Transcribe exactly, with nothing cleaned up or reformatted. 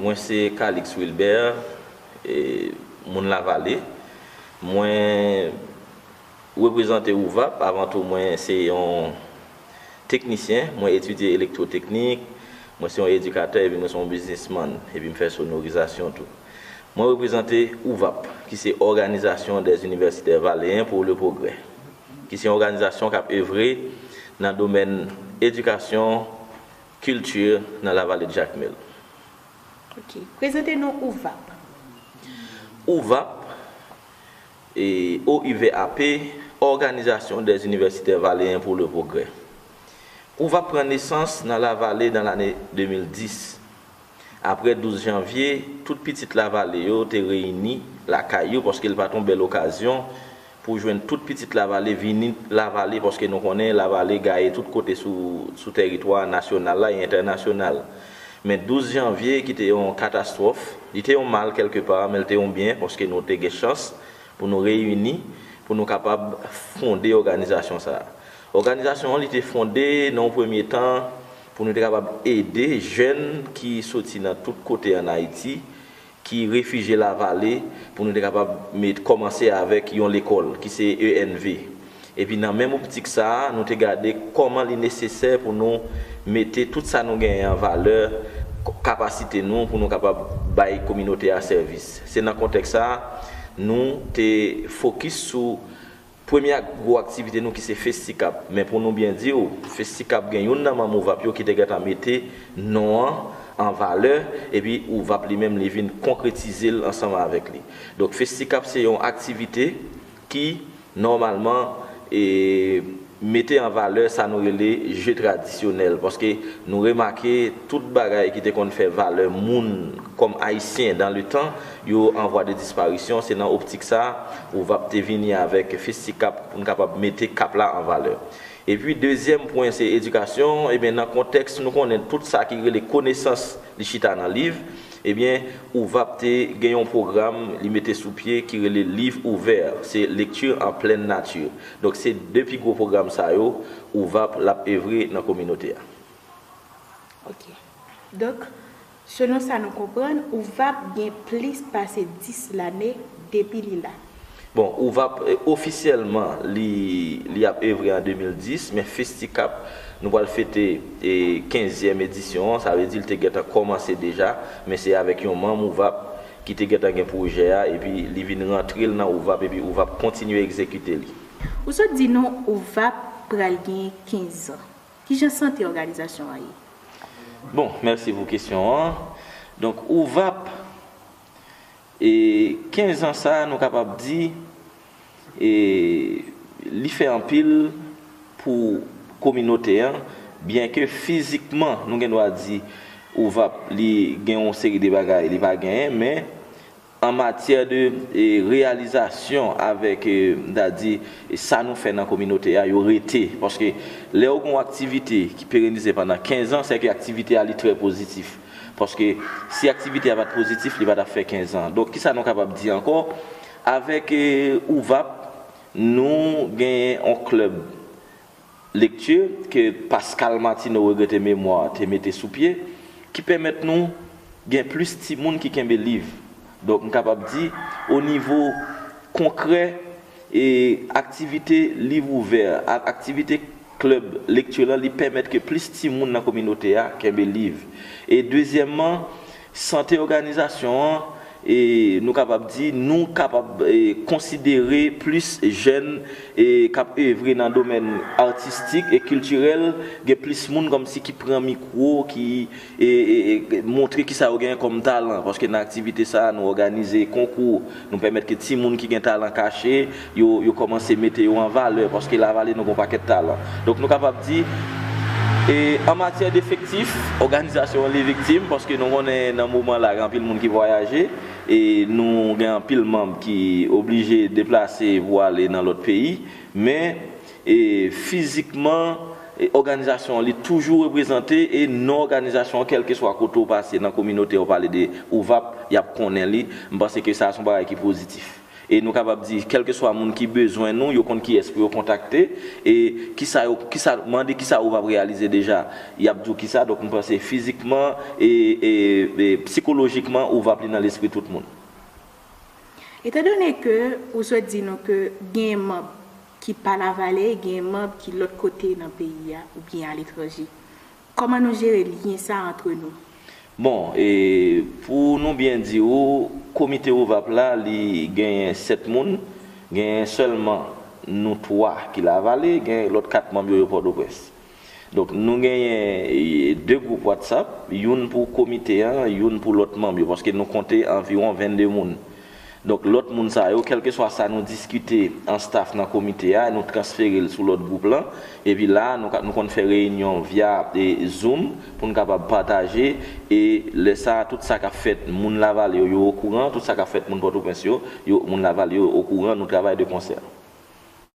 Mwen se Calix Wilbert, e, moun Lavale. Mwen reprezante OUVAP. Avan tou, mwen se yon teknisyen, mwen etidye elektwoteknik, mwen se yon edikatè, epi mwen se yon biznismann, epi m fè sonorizasyon tou. Mwen reprezante OUVAP, ki se Organisation des Universitaires Valéens pour le Progrès, ki se yon òganizasyon k ap evre nan domèn edikasyon, kilti nan Lavale de Jakmèl. Ok. Prezante nou OUVAP. OUVAP, e, O U V A P, Organisation des Universitaires Valéens pour le Progrès. OUVAP pran nesans nan Lavale nan lane de mil dis. Apre douz janvye, tout pitit Lavale yo te reyini lakay yo, paske l pa t yon bèl okazyon pou jwenn tout pitit Lavale vini Lavale, paske nou konnen Lavale gaye tout kote sou, sou tèritwa nasyonal la e entènasyonal. Men douz janvye, ki te yon katastwòf, li te yon mal kèlkepa, men l te yon byen, paske nou te gen chans pou nou reyini, pou nou kapab fonde òganizasyon sa a. Òganizasyon an, li te fonde nan yon premye tan pou nou te kapab ede jèn ki soti nan tout kote ann Ayiti, ki refijye Lavale, pou nou te kapab met, kòmanse avèk yon lekòl, ki se E N V. Epi nan menm optik sa a, nou te gade kòman li nesesè pou nou mete tout sa nou genyen an valè, k-, kapasite nou pou nou kapab bay kominote a sèvis. Se nan kontèks sa a, nou te fokis sou premye ak gwo aktivite nou ki se Festicap. Men pou nou byen di w, Festicap gen youn nan manm OUVAP yo ki te gentan mete non an an valè, epi OUVAP li menm li vin konkretize l ansanm avèk li. Donk Festicap se yon aktivite ki nòmalman, e, mete an valè sa nou rele je tradisyonèl, paske nou remake tout bagay ki te konn fè valè moun kòm Ayisyen dans le temps, yo an vwa de disparisyon. Se nan optik sa a, OUVAP te vini avèk Festicap pou n kapab mete kap la an valè. Epi dezyèm pwen se edikasyon. Ebyen, nan kontèks nou konnen tout sa ki rele konesans li chita nan liv, ebyen, OUVAP te gen yon pwogram li mete sou pye ki rele Livre Ouvert, se Lecture en Pleine Nature. Donk, se de pi gwo pwogram sa yo, OUVAP l ap evre nan kominote a. Ok. Donk, selon sa nou konprann, OUVAP gen plis pase dis lane depi li la. Bon, OUVAP, e, ofisyèlman, li, li ap evre an de mil dis, men Festicap, nou pral fete, e, kenzyèm edisyon an, sa vle di l te gentan kòmanse deja, men se avèk yon manm OUVAP ki te gentan gen pwojè a, epi li vin rantre l nan OUVAP, epi OUVAP kontinye egzekite li. Ou sot di nou OUVAP pral gen kenz an. Kijan sante òganizasyon an ye? Bon, mèsi pou kesyon an. Donk, OUVAP, e, kenz an sa a, nou kapab di, e, li fè anpil pou kominote an, byenke fizikman, nou gen dwa di, OUVAP, li gen yon seri de bagay li pa genyen, men an matyè de, e, reyalizasyon avèk, e, m ta di, e, sa nou fè nan kominote a, yo rete. Paske lè w gen yon aktivite ki perenize pandan kenz an, sèke aktivite a li trè pozitif. Paske si aktivite a pa t pozitif, li pa t ap fè kenz an. Donk, kisa nou kapab di ankò? Avèk, e, OUVAP, nou genyen yon klèb lekti ke Pascal Martineau, regrete memwa, te mete sou pye, ki pèmèt nou gen plis timoun ki kenbe liv. Donk, m kapab di, o nivo konkrè, e aktivite Livre Ouvert ak aktivite klèb lekti lan, li pèmèt ke plis timoun nan kominote a kenbe liv. E dezyèmman, sante òganizasyon an, e nou kapab di, nou kapab, e, konsidere plis jèn, e, k ap evre nan domèn atistik e kiltirèl, gen plis moun kòmsi ki pran mikwo, ki, e, e, e, montre kisa yo genyen kòm talan, paske nan aktivite sa a, nou òganize konkou, nou pèmèt ke timoun ki gen talan kache, yo, yo kòmanse mete yo an valè, paske Lavale nou gen yon pakèt talan. Donk, nou kapab di, e, an matyè defektif, òganizasyon an li viktim, paske nou konnen nan moman la, gen anpil moun ki vwayaje, e nou gen anpil manm ki oblije deplase pou ale nan lòt peyi, men, e, fizikman, e, òganizasyon an li toujou reprezante, e non òganizasyon an, kèlkeswa kote w pase nan kominote, w pale de OUVAP, y ap konnen li. M panse ke sa a se yon bagay ki pozitif. E nou kapab di, kèlkeswa moun ki bezwen nou, yo konn kiyès pou yo kontakte, e kisa yo, kisa, mande kisa ou p ap reyalize deja, y ap di w kisa. Donk, m panse fizikman e, e, e psikolojikman, ou va pli nan lespri tout moun. Etandone ke ou sot di nou ke gen manb ki pa Lavale, gen manb ki lòt kote nan peyi a oubyen aletranje, kòman nou jere lyen sa antre nou? Bon, e pou nou byen di w, komite OVAP la, li genyen sèt moun, genyen sèlman nou twa ki Lavale, gen lòt kat manm yo, yo Pòtoprens. Donk, nou genyen e, de gwoup WhatsApp, youn pou komite an, youn pou lòt manm yo, paske nou konte anviwon vennde moun. Donk, lòt moun sa yo, kèlkeswa sa nou diskite an staff nan komite a, nou transfere l sou lòt gwoup lan, epi la, nou, ka- nou konn fè reyinyon via e, Zoom pou n kapab pataje, e lè sa, tout sa k ap fèt, moun Lavale yo, yo okouran, tout sa k ap fèt, moun Pòtoprens yo, yo, moun Lavale yo okouran, nou travay de konsè.